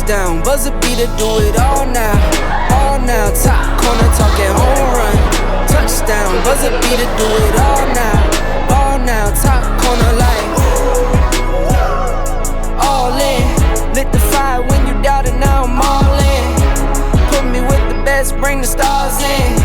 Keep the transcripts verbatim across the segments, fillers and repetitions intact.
Down, buzzer beater, do it all now. All now, top corner talking home run. Touchdown, buzzer beater, do it all now. Ball now, top corner like all in. Lit the fire when you doubted, now I'm all in. Put me with the best, bring the stars in.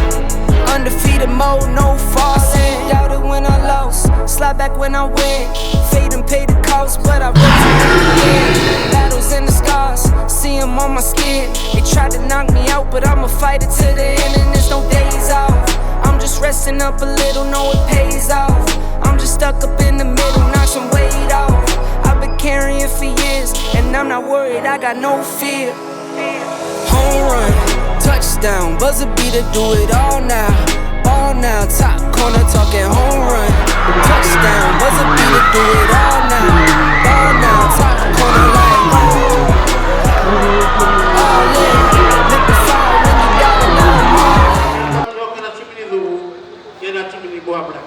Undefeated mode, no falling. Doubted when I lost, slide back when I win. Fade and pay the cost, but I rose again. Battles and the scars, see 'em on my skin. They tried to knock me out, but I'm a fighter to the end, and there's no days off. I'm just resting up a little, know it pays off. I'm just stuck up in the middle, knock some weight off. I've been carrying for years, and I'm not worried, I got no fear. Home run, touchdown, buzzer beater, do it all now. Ball now, top corner talking home run. Touchdown, buzzer beater, do it all now. Ball now, top corner like all in. Lit the fire when you got it now. Kena timi ni Cuva, kena timi ni Buabra.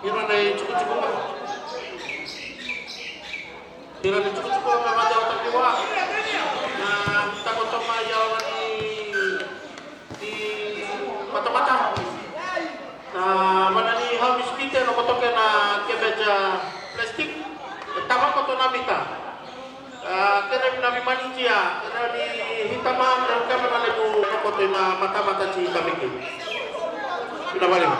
Ira na itikotiko ga. Ira na itikotiko ga vata o takiwa. Na tako toma i awa ni, ni matamata. Na mana ni Hamis Peter na kotoke na kebeja plastic. E tava koto na mita. A, kena vinaka vei Manitia, kena ni hitama, kena kena na levu na koto ina matamata ti Kamiki. Vinaka valevu.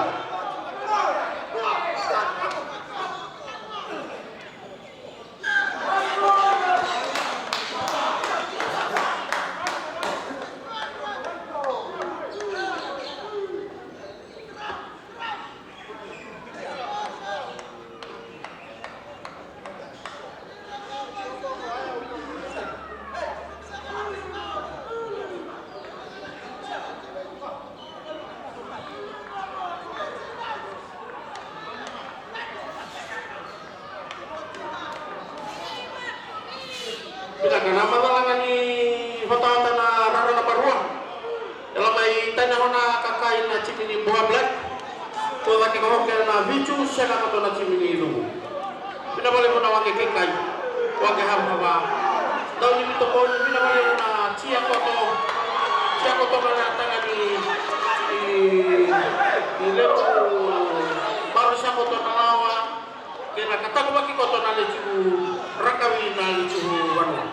Vinaka, na macala ga ni vataoda na rara na marua. E la mai tani na nona kakai na timi ni Bua Black. Ko cake ka wake na Vitu, sega koto na timi ni Luvu. Vinaka valevu na wake keikai. Wake havahava. Dau ni Vitu ko ni vinaka valevu na tia koto. Tia koto na taga ni, ni, ni levu. Baru sa koto na lawa. Kei na ka takuvaki koto na lecu rakavi na lecu vanua.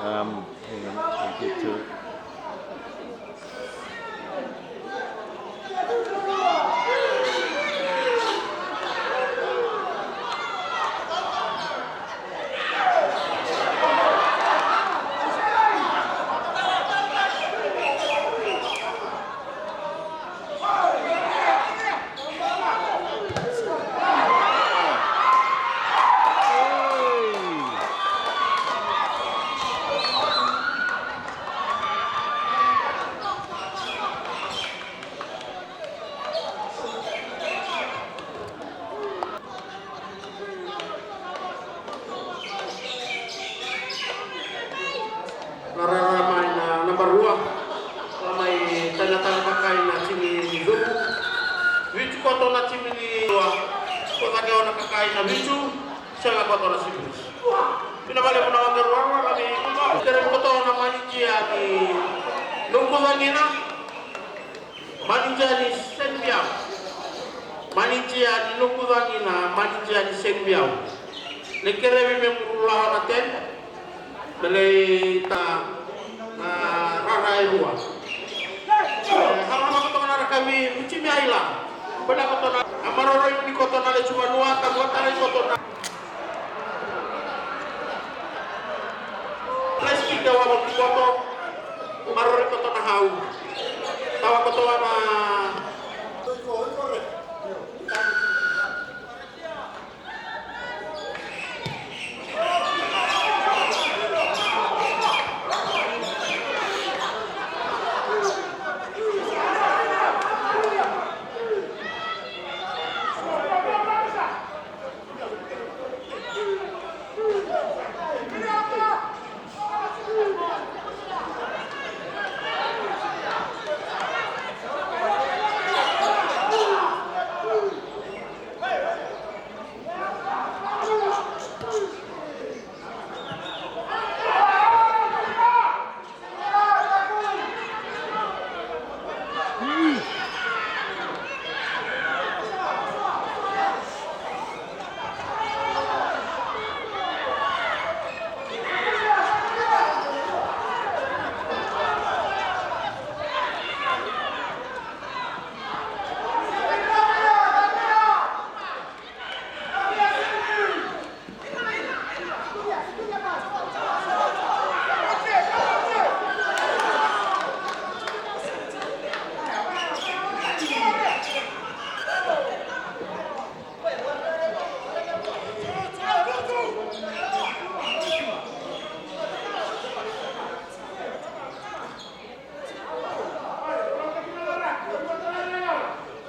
Um, hang on, I'll get to it. Na rara mai na naba rua. Ka mai tani na tara kakai na timi ni Cuvu. Vitu koto na timi ni Cuvu. Ko cake o na kakai na Vitu. Sega koto na Civils. Vinaka valevu na waqaruarua, ka mai kere koto na manitia ni Nukucagina. Manitia ni Seniviau. Manitia ni Nukucagina, manitia ni Seniviau. Ni kerevi me muru lawa na teni. Me lai ta E, hamahama koto na rakavi ni timi Aila. Kona koto na, a maroroi ni koto na lesu vanua, ka vua tara i koto na. Plastic de wava ki koto, maroroi koto na hau. Tawa koto wava.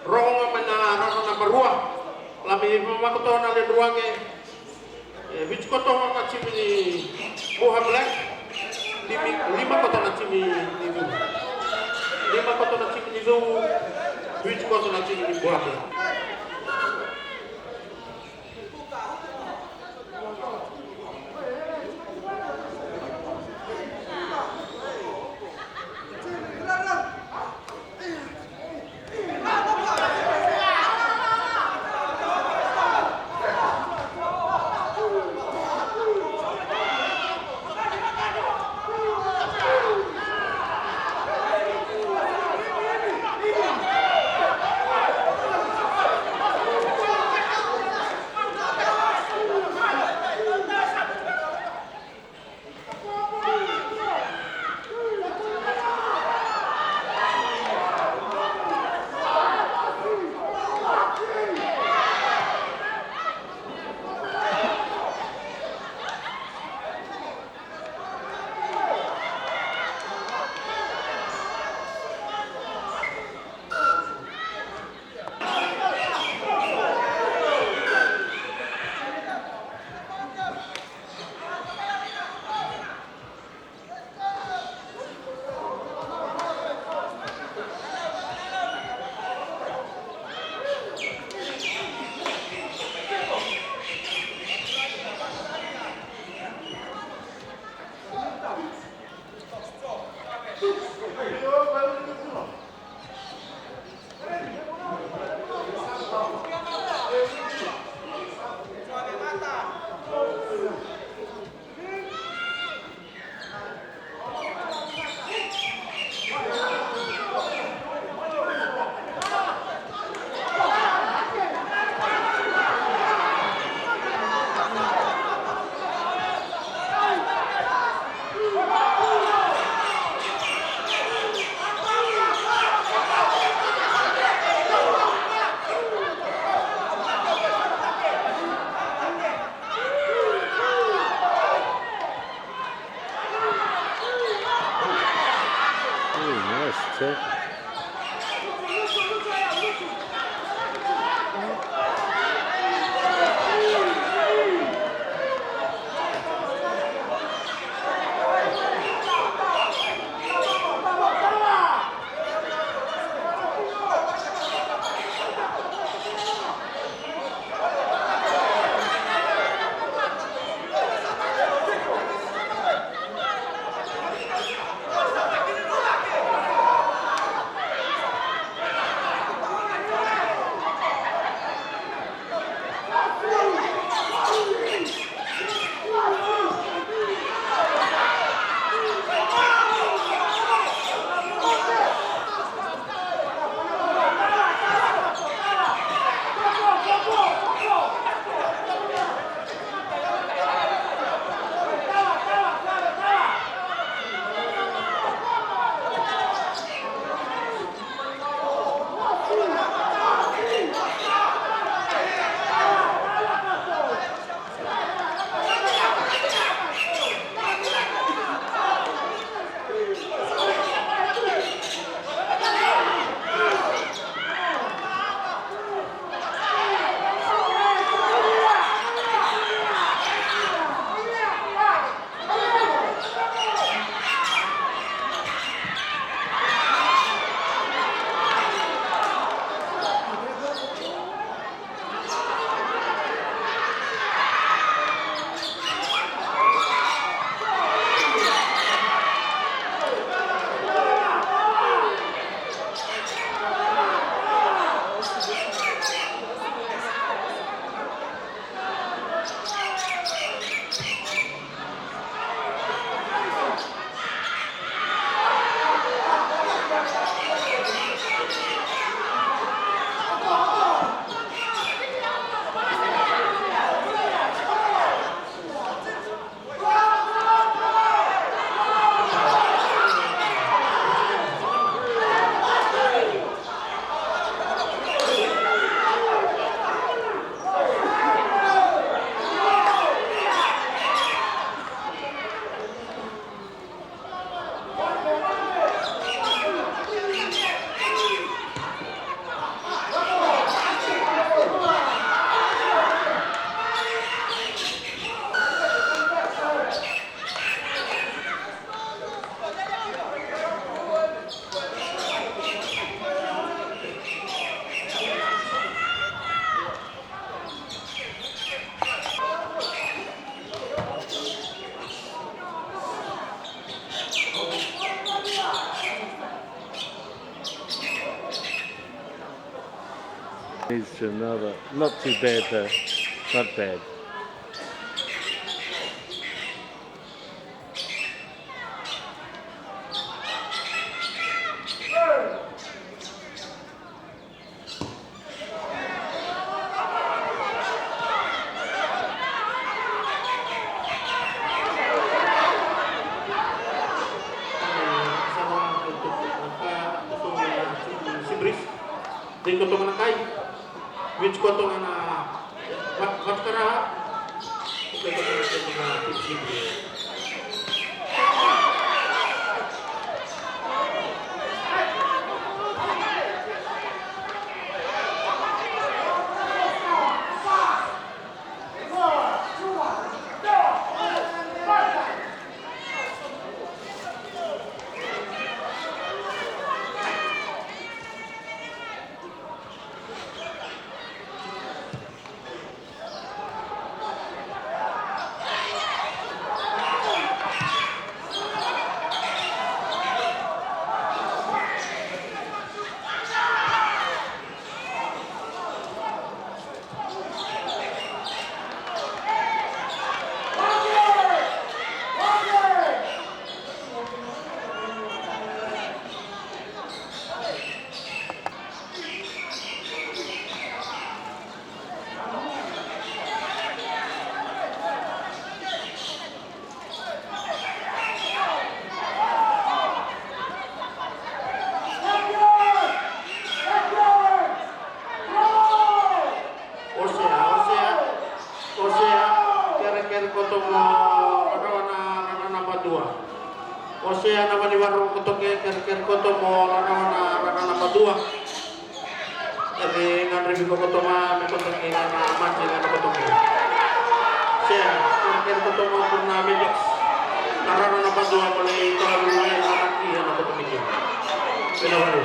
Rogo ga mai na round naba rua. Lami vavakoto na lewe rua qe. E, vitu koto na timi ni Buha Black. Limi, lima koto na timi ni Cuvu. Lima koto na timi ni Cuvu. Vitu koto na timi ni Buha Black. Ooh, nice check. Needs to another. Not too bad though. Not bad. Dei koto ga na kai. Viti koto ga na va-, vatukara. Dei koto ga na kai. Osea, Osea, Osea, kerekere koto mo rarawa na rara naba dua. Osea na vani varo koto ke, kerekere koto mo rarawa na rara naba dua. Eri gadrevi koto ma me koto ke na mati na koto ke. Osea, kerekere koto mo koto na medics. Na rara naba dua mo lai tola vili mai na mati na koto ke. Vina vale.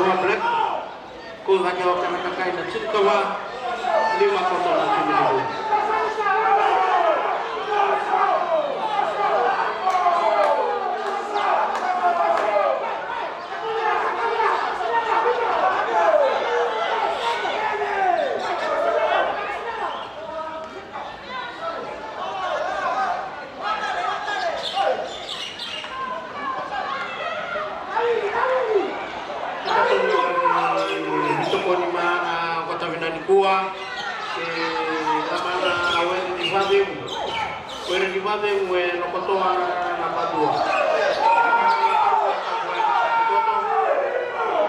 Black, ko cake o kana kakai na tinikava, lima koto na timi ni Vua. Tokoni mai na kota vina nikua, e, na mana were ni vacegu. Were ni vacegu e lokotoa na padua.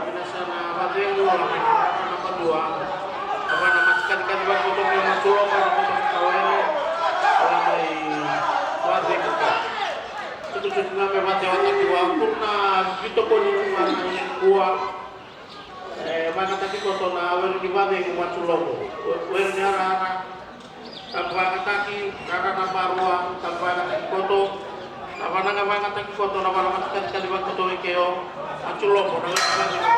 Vina sa na vacegu, na padua. Ava na matikadikadi vakoto me matuloka na kota vina were. Ava na i vacegu ka. Tukutuku ga me vatewataki vua, kuru na vitokoni tu ga na kua. E, vagataki koto na were ni vacegu Matulovo. Were ni arara, tabu vagataki, rara na barua, tabu vagataki koto. Na vanaga vagataki koto, na vana matakatikati vakoto e keo, Matulovo, na were ni vacegu.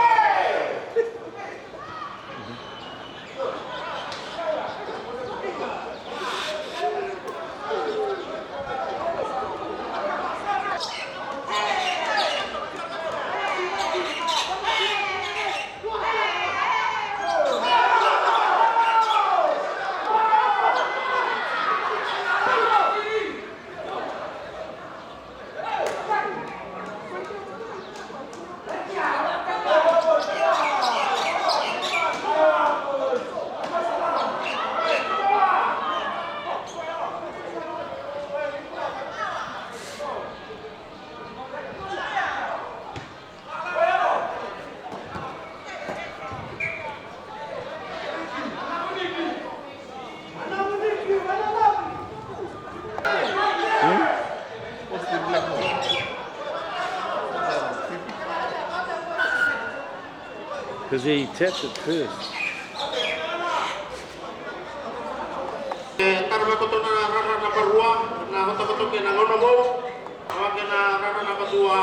Because he tapped it first. E, tara mai koto na rara naba rua, na vata koto kei na gauna vou, a vaka na rara naba dua.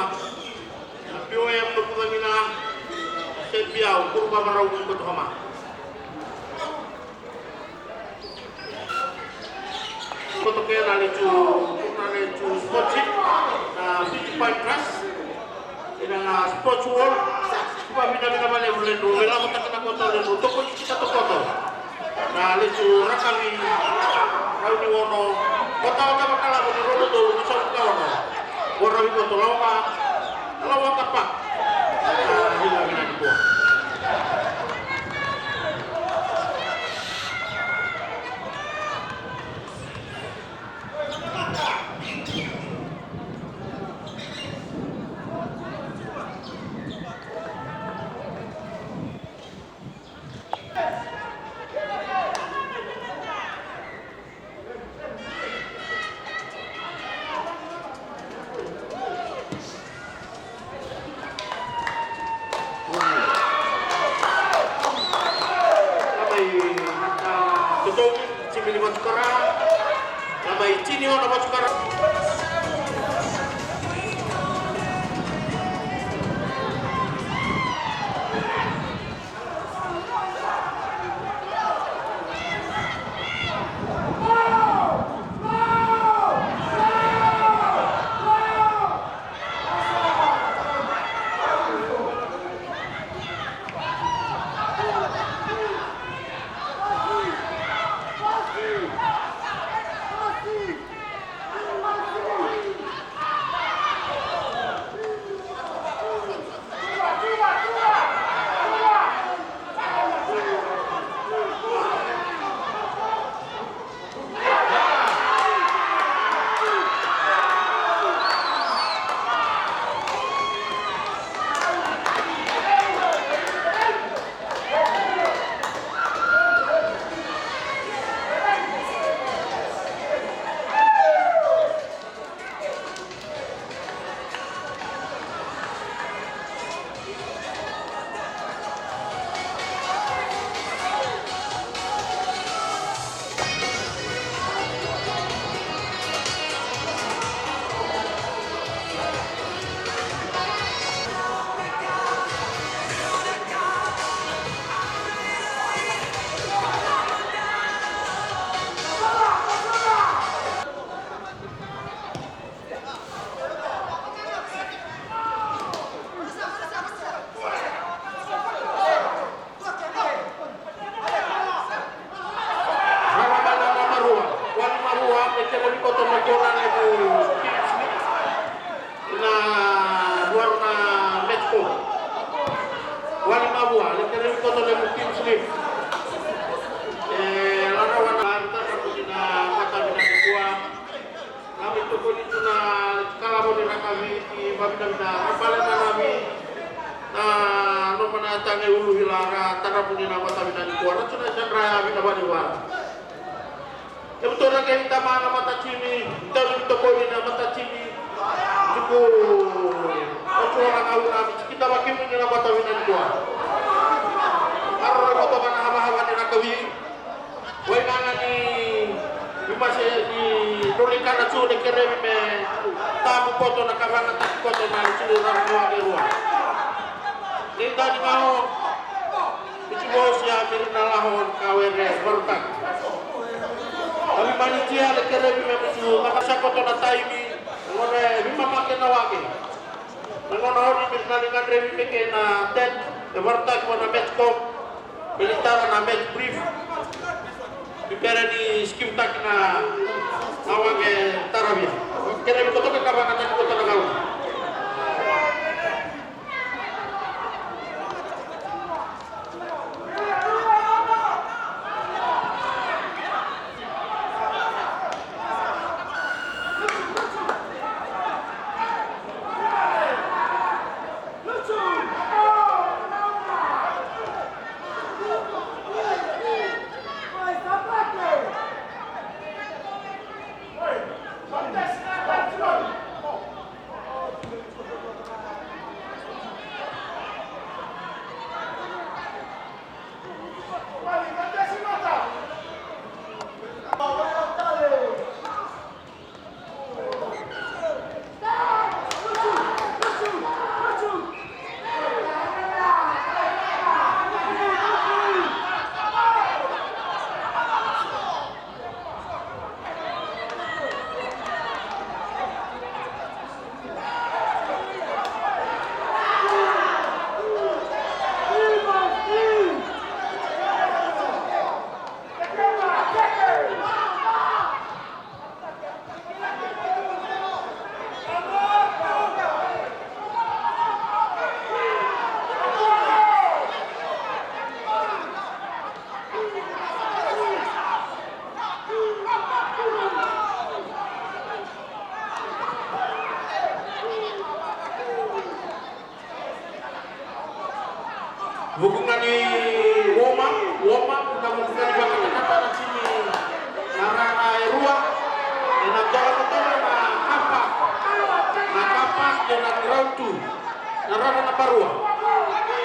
Na P O M na kucagina, se biau, kuru vavarau ni koto kama. Koto kei na letu, na letu sports, na Fiji Pine Trust, ina na sports wall, kuva vinavina valevu ledu, vela koto kei na koto ledu, toko ni kita tokoto. Na letu rakavi, rau ni ono, kota o tava kalavu ni rodo dolu, ni sa uka ono. Ora vi koto lawa, lawa kapa. Ah, hila vina ni kua. Timi ni Vatukara. Timi ni Vatukara. Kerevi koto levu Kim Slip. E, rarawa na mataka ni na mataka ni kua. Na veitokoni tu na kalavo ni rakavi ki vavinavina, ra bale na navi na noma na yatage ulu vila ra taravu ni na matavina ni kua. Ra tu na sadra ya vina vani vara. E vuto na kei tama na matatimi, tau ni tokoni na matatimi. Tuku otu na gauna, mi tiki tama kimu ni na matavina ni kua. Aro na koto na havahava ni rakavi. Wai nana ni, ni mase ni roli kana tu ni kerevi me tabu koto na kavana taki koto na tu na rua ke rua. Ni tani ngao, ni tu mo sia miri na laho ka were, varutaki. Avi mani tia ni kerevi me mutu, makasa koto na taimi, ngore, vi mamake na wake. Na gauna ori miri na liga drevi me kei na tet, e varutaki vana match com. Beli tara na match brief. Bibere ni skim taki na, na wage taravia. Kere ni kotoka ka vaka taki koto na gauna. Vuku ga ni warm up, warm up, na vuku ga ni vakatakata na timi na rara e rua. Ena dola koto na kapa, na kapa kei na round two. Na rara na barua.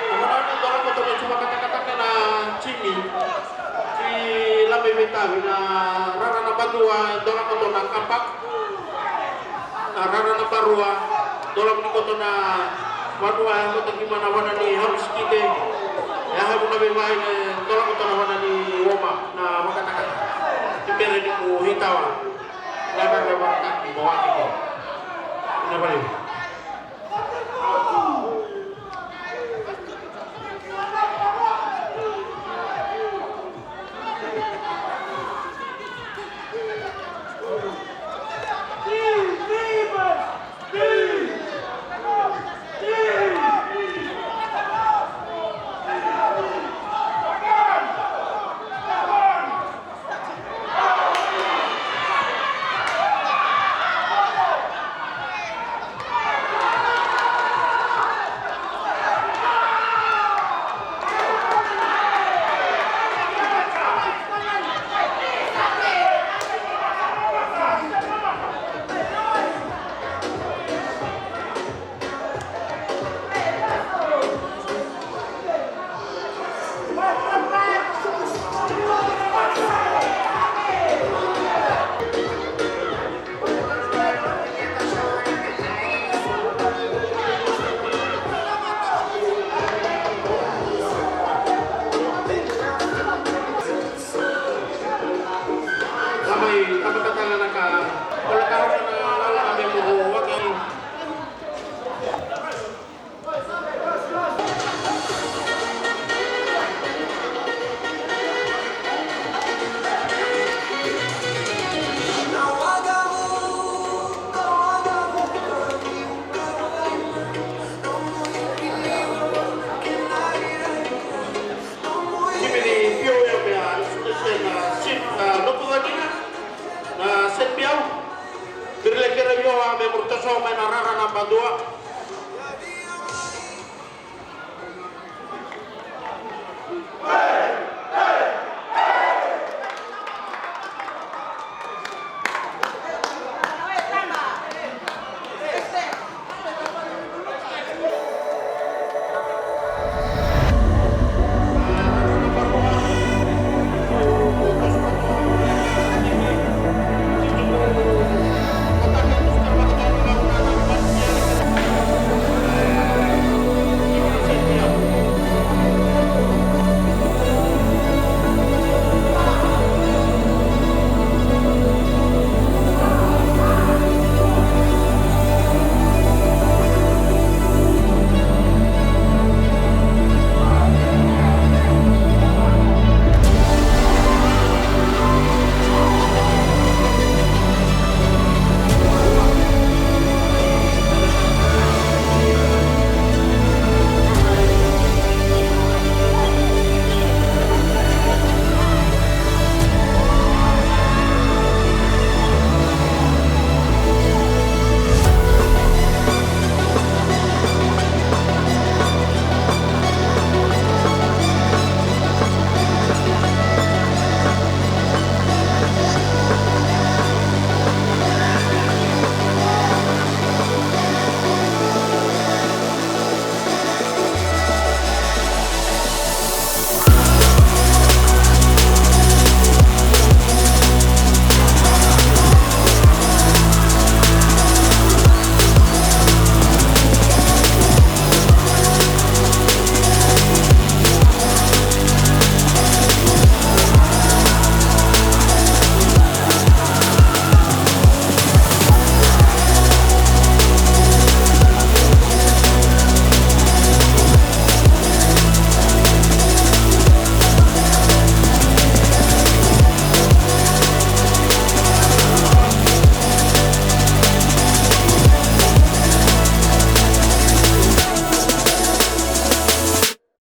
Na rara na dola koto na tuma katakataka na timi. Ki lame vetavi na rara na badua, dola koto na kapa. Na rara na barua, dola ni koto na vanua, e koto ki mana vana ni hamusikite. E hamu na veivai, e dola koto na vana ni warm up, na vakatakata. Ki bere ni ku hitawa. Na rara na vakatakata, mo waki ko. Na vale. mai na rara naba dua.